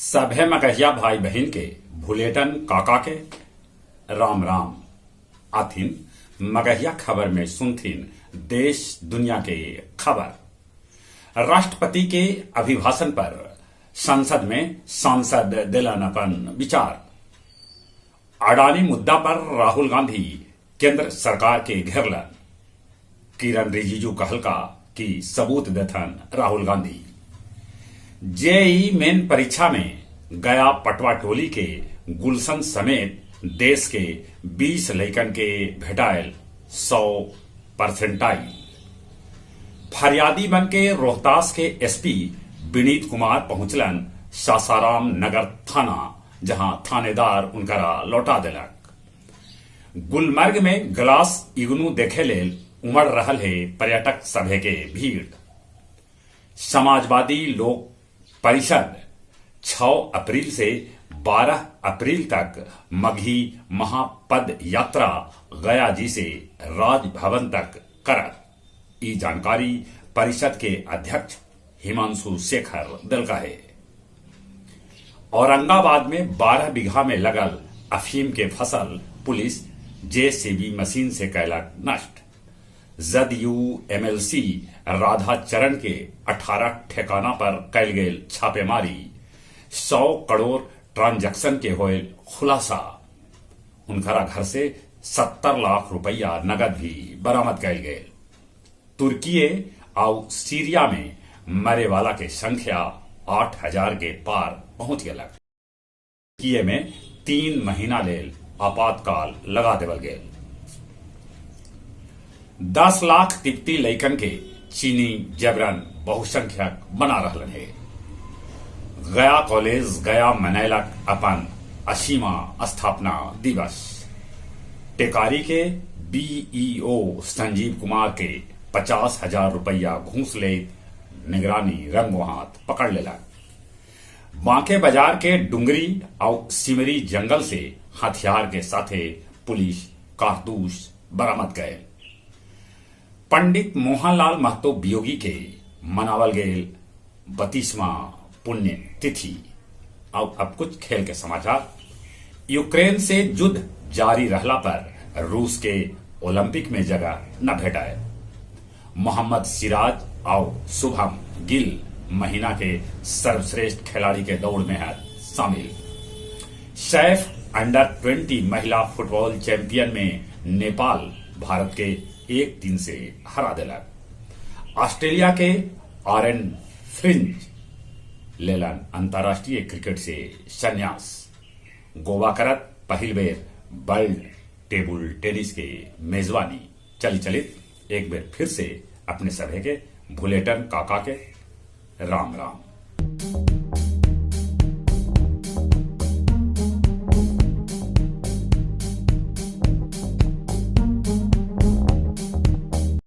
सभे मगहिया भाई बहिन के भुलेटन काका के राम राम। आथिन मगहिया खबर में सुनथिन देश दुनिया के खबर। राष्ट्रपति के अभिभाषण पर संसद में सांसद देलन अपन विचार। अडानी मुद्दा पर राहुल गांधी केंद्र सरकार के घेरलन। किरण रिजिजू कहलका कि सबूत देथन राहुल गांधी। जेईई मेन परीक्षा में गया पटवा टोली के गुलशन समेत देश के 20 लइकन के भेटायल 100 परसेंटाइल। फरियादी बन के रोहतास के एसपी विनीत कुमार पहुंचलन सासाराम नगर थाना, जहां थानेदार उनकरा लौटा देलक। गुलमर्ग में ग्लास इग्नू देखे लेल उमड़ रहल हे पर्यटक सभे के भीड़। समाजवादी लोक परिषद 6 अप्रैल से 12 अप्रैल तक मगही महापद यात्रा गया जी से राजभवन तक करत। ई जानकारी परिषद के अध्यक्ष हिमांशु शेखर देलका हे। औरंगाबाद में 12 बीघा में लगल अफीम के फसल पुलिस जेसीबी मशीन से कैलक नष्ट। जदयू एमएलसी राधा चरण के 18 ठेकाना पर कैल गेल छापेमारी। 100 करोड़ ट्रांजैक्शन के होयल खुलासा। उनकरा घर से 70 लाख रुपया नगद भी बरामद कैल गेल। तुर्की आउ सीरिया में मरे वाला के संख्या 8000 के पार पहुंच गेलक। तुर्की में 3 महीना लेल आपातकाल लगा देवल गेल। 10 लाख तिब्बती लइकन के चीनी जबरन बहुसंख्यक बना रहलन हे। गया कॉलेज गया मनैलक अपन 80वां स्थापना दिवस। टेकारी के बीईओ संजीव कुमार के 50,000 रुपया घूस लेत निगरानी रंगो हाथ पकड़ लेलक। बांके बाजार के डुंगरी और सिमरी जंगल से हथियार के साथे पुलिस कारतूस बरामद कैल। पंडित मोहनलाल महतो वियोगी के मनावल गेल 32वां पुण्य तिथि। और अब कुछ खेल के समाचार। यूक्रेन से युद्ध जारी रहला पर रूस के ओलंपिक में जगह न भेटाए। मोहम्मद सिराज और शुभम गिल महीना के सर्वश्रेष्ठ खिलाड़ी के दौड़ में है शामिल। सैफ अंडर 20 महिला फुटबॉल चैंपियन में नेपाल भारत के 1-3 से हरा देलक। ऑस्ट्रेलिया के आरएन फ्रिंज लेलन अंतर्राष्ट्रीय क्रिकेट से संन्यास। गोवा करत पहिल बेर वर्ल्ड टेबल टेनिस के मेजबानी। चली चलित एक बेर फिर से अपने सभे के भुलेटन काका के राम राम।